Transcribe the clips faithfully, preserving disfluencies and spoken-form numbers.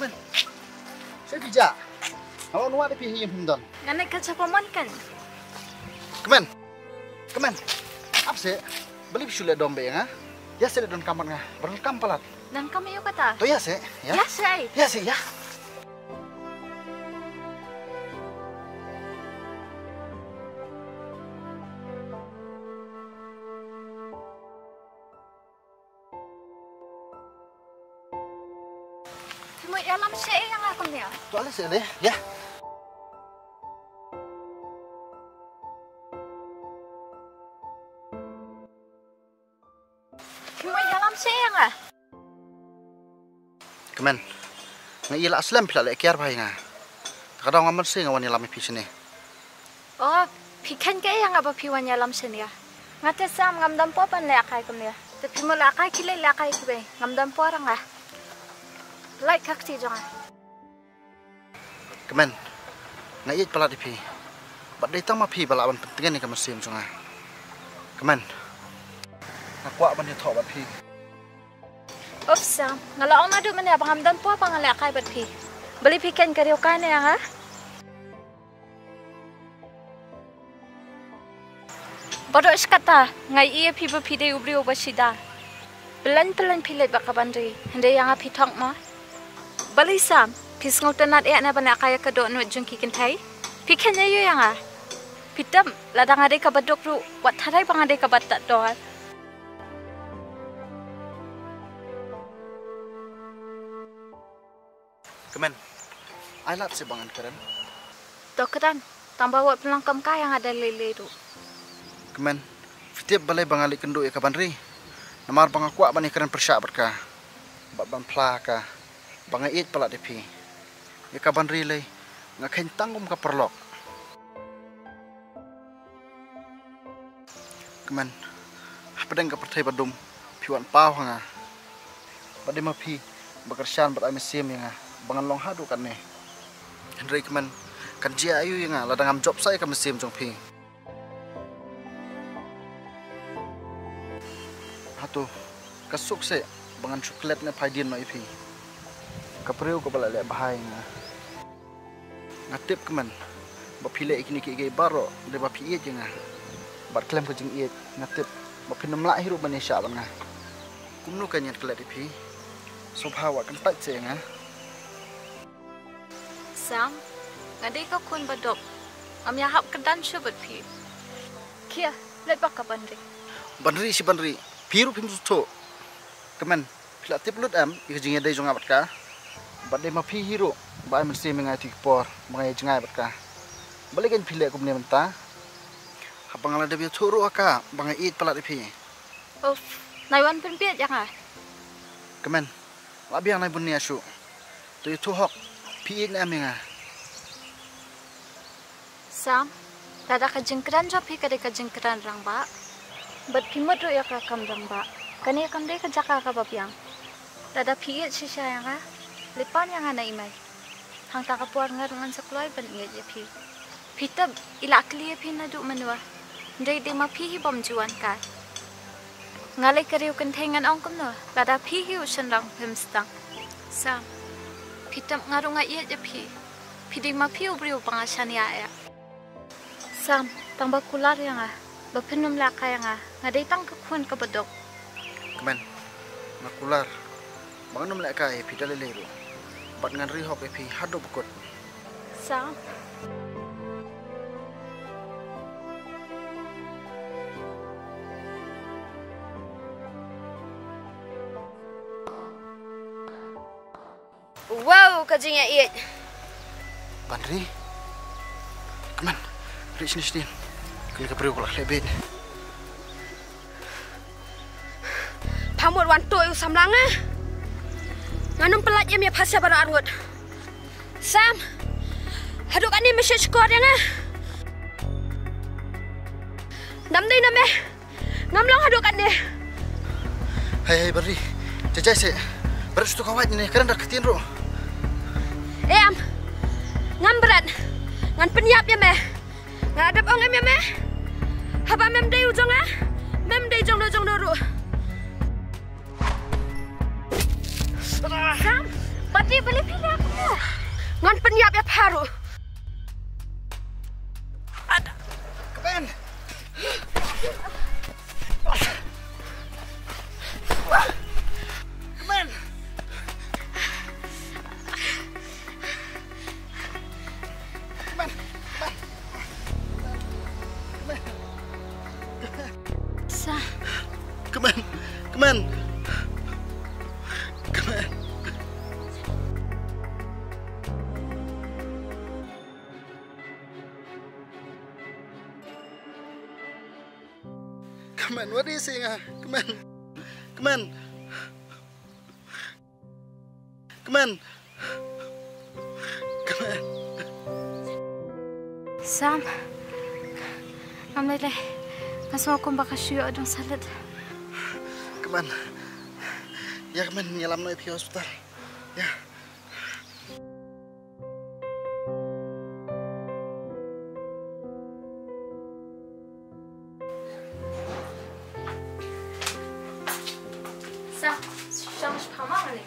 Kmen. Sha phi jah. Nga wan wad ïa phi ha ïing phim don. Nga leit kha sha pamon kan. Kmen. Kmen. Ap seh. Balei phi shu leh dom bad nga? Ïa seh, leh donkam bad nga. Ba donkam palat. Donkam ïa u kata. To ïa seh, ïa. Ïa seh. Ïa seh, ïa. Phi mut ïalam seh ïa nga kumne? To ale seh le, ïa. Phi mut ïalam seh ïa nga? Kmen. Nga ïohi la slem phi la leh kiar bha ïa nga. Ka daw ngam mynsiem nga wan ïalam ïa phi shane. Oh, phi kheiñ kaei ïa nga ba phi wan ïalam shane? Nga te Sam ngam don por ban lehkai kumne. Te phi mut lehkai khie leit lehkai kiwei. Ngam don por ïa nga. Lait ka kti jong nga. Kmen. Nga ïeit palat ïa phi. Bad dei tang ma phi ba lah ban pyntngen ïa ka mynsiem jong nga. Kmen. Nga kwah ban ïathoh bad phi. Ups Sam, nga la ong naduh mynne ba ngam don por ba ngan lehkai bad phi. Balei phi kheiñ ka riew kai ne ïa nga? Baroh shi katta nga ïohi ïa phi ba phi dei u briew uba sida. Pyllein pyllein phi leit bad ka Banri, hynrei ïa nga phi thok mo. Balei Sam, phi sngewtynnad eh ne ban lehkai ïa ka dohnud jong ki kynthei? Phi kheiñ aïu ïa nga? Phi tip, lada nga dei kaba duk ruh, wat tharai ba nga dei kaba tad dor. Kmen, ai lad seh ba ngan kren. To kren, tang ba wat pynlong kam ka ïa nga da lei lei ruh. Kmen, phi tip balei ba nga leit kynduh ïa ka Banri? Namar ba nga kwah ban ïakren pyrshah bad ka, bad ban phla ka ba nga ïeit palat ïa phi. Ïa ka Banri lei nga kheiñ tang kum ka paralok. Kmen, hapdeng ka pyrthei ba dum phi wan paw ha nga. Bad dei ma phi ba kyrshan bad ai mynsiem ïa nga ba ngan long haduh katne. Hynrei kmen, kan jia aïu ïa nga lada ngam jop sa ïa ka mynsiem jong phi. Hato ka suk seh ba ngan shu klet ne phai dien noh ïa phi, ka briew kaba la leh bha ïa nga? Nga tip kmen ba phi leh ïa kine kiei kiei baroh dei ba phi ïeit ïa nga. Bad khlem ka jingïeit nga tip ba phin ym lah hi ruh ban ïashah bad nga. Kumno kan ïa klet ïa phi? Sngewbha wat kyntait seh ïa nga. Sam, nga dei ka khun ba duk. Ngam ïa hap kyrdan shuh bad phi. Khie, leit bad ka Banri. Banri shi Banri, phi ruh phim sngewthuh. Kmen, phi la tip lut em ïa ka jingïadei jong nga bad ka? Bad dei ma phi hi ruh ba ai mynsiem ïa nga ïa ki por ba nga ïa jngai bad ka. Balei kan phi leh kumne mynta? Haba nga la dep ïathuh ruh ha ka ba nga ïeit palat ïa phi. Uff, nai wan pynbieit ïa nga. Kmen, la biang nai bun nia shuh. To ïathuh hok, phi ïeit ne em ïa nga? Sam, lada ka jingkren jong phi ka dei ka jingkren rangbah, bad phi mut ruh ïa ka kam rangbah, kane kam dei ka jaka kaba biang. Lada phi ïeit shisha ïa nga, leit pan ïa nga na i mei. Hangta ka por nga ruh ngan sa kloi ban ïeit ïa phi. Phi tip, i la kylli ïa phi naduh mynno. Hynrei dei ma phi hi bym ju wan kai. Nga lei ka riew kynthei ngan ong kumno lada phi hi u shynrang phim sdang. Sam, phi tip nga ruh nga ïeit ïa phi. Phi dei ma phi u briew ba nga shaniah ïa. Sam, tang ba kular ïa nga ba phin ym lehkai ïa nga. Nga dei tang ka khun kaba duk. Kmen, nga kular ba ngan ym lehkai ïa phi da lei lei ruh. Bad ngan ri hok ïa phi haduh ba kut. Sam. Wow, ka jingïaieit. Banri. Kmen, rieh shane shatei. Kane ka briew ka la khleh beit. Pha mut wan tuh ïa u samla nga. Ngan ym pyllait ïa me pha sha baroh arngut. Sam. Haduh katne me shu shukor ïa nga. Dam dei na me. Ngam long haduh katne. Hei, hei, Banri. Jai, jai seh. Bret shuh to ka wait ne, kren da ka ktien ruh. Em. Ngam bret. Ngan pynïap ïa me. Nga dep ong em ïa me. Haba mem dei u jong nga, mem dei jongno jongno ruh. Sam, Banri, balei phi leh Ngan pynïap ïa phi ruh. Kmen. Kmen. Kmen. Kmen. Kmen. Sa. Kmen. Kmen. Kmen. Kmen, wat ïa sih nga. Kmen. Kmen. Kmen. Kmen. Sam. Ngam lei lei. Nga sngew kumba ka shu ïoh dong salet. Kmen. Ïa kmen, ïalam noh ïa phi hospital. Ïa. Sa, shong shipama mane.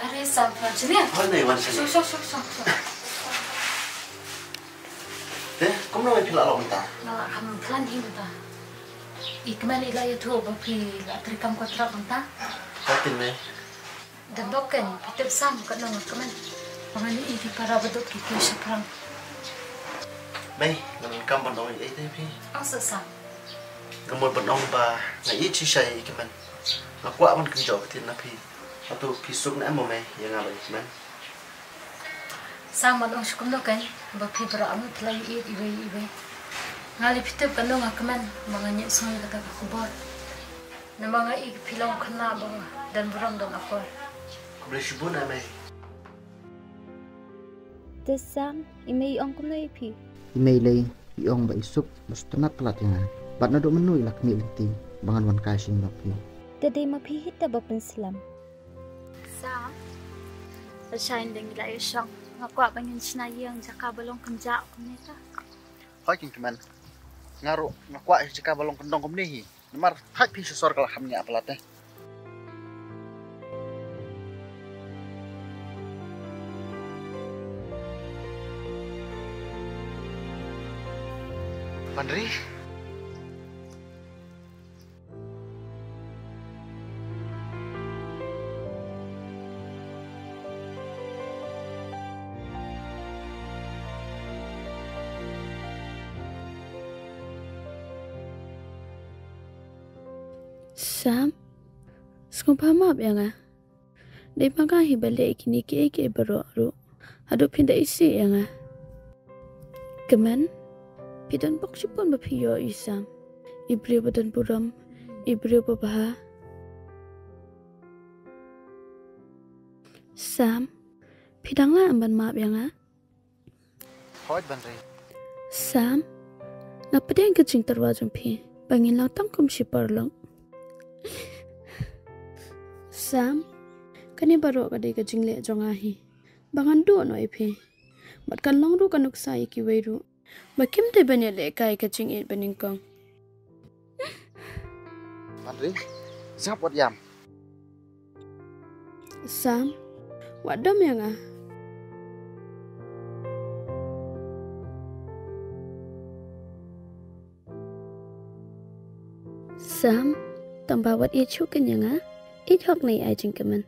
Are Sam, phan chini. Hoi, nei wan chini. Shong, shong, shong, shong, shong. Te, kumno me phi la long mynta? Nga la kham khlaiñ hi mynta. I kmen i la ïathuh ba phi la trei kam kontrak mynta. Ka tin me. Dang dok kein, phi tip Sam, katno nga kmen. Ba ngan ïohi ki para baduk ki kiew shaphrang. Mei, nga donkam ban ong ei ei te phi. Ong seh Sam. Nga mut ban ong ba nga ïeit shisha ïa i kmen. Nga kwah ban kynjoh ktien na phi. Hato phi suk ne em mo mei ïa nga bad i kmen? Sam, ngan ong shu kumno kein, ba phi baroh arngut phi la ïeit iwei ïa iwei. Nga lei phi tip katno nga kmen ba ngan ïohsngew ïa kata ka khubor. Namar nga i phi long khynnah ba don burom don akor. Khublei shibun a mei. Te Sam, i mei i ong kumno ïa phi? I mei lei i ong ba i suk ba sngewtynnat palat ïa nga. Bad naduh mynno i la knieh lynti ba ngan wan kai sha ïing jong phi. Te dei ma phi hi te ba pynslem. Sam, lashai dang i la ïashong, nga kwah ba ngin shna ïing jaka ba long kynjah kumne ta. Hoi kin kmen. Nga ruh nga kwah jaka ba long kyndong kumne hi. Namar thait phi sha sor ka la kham ñiah palat te. Ban ri. Sam, sngewbha map ïa nga. Dei ma nga hi ba leh ïa kine kiei kiei baroh ruh. Haduh phin da isih ïa nga. Kmen, phi don bok shibun ba phi ïoh ïa i Sam. I briew ba don burom, i briew ba bha. Sam, phi dang lah ban map ïa nga? Hooid Banri. Sam, nga pdiang ka jingtyrwa jong phi ba ngin long tang kum shi paralok. Sam, kane baroh ka dei ka jingleh jong nga hi ba ngan duh noh ïa phi. Bad kan long ruh ka nuksa ïa kiwei ruh ba kim dei ban ïalehkai ka jingïeit banyngkong. Banri, sngap wat ïam. Sam, wat dom ïa nga. Sam, tang ba wat ïeit shuh kein ïa nga, ïeit hok na i ai jingkmen.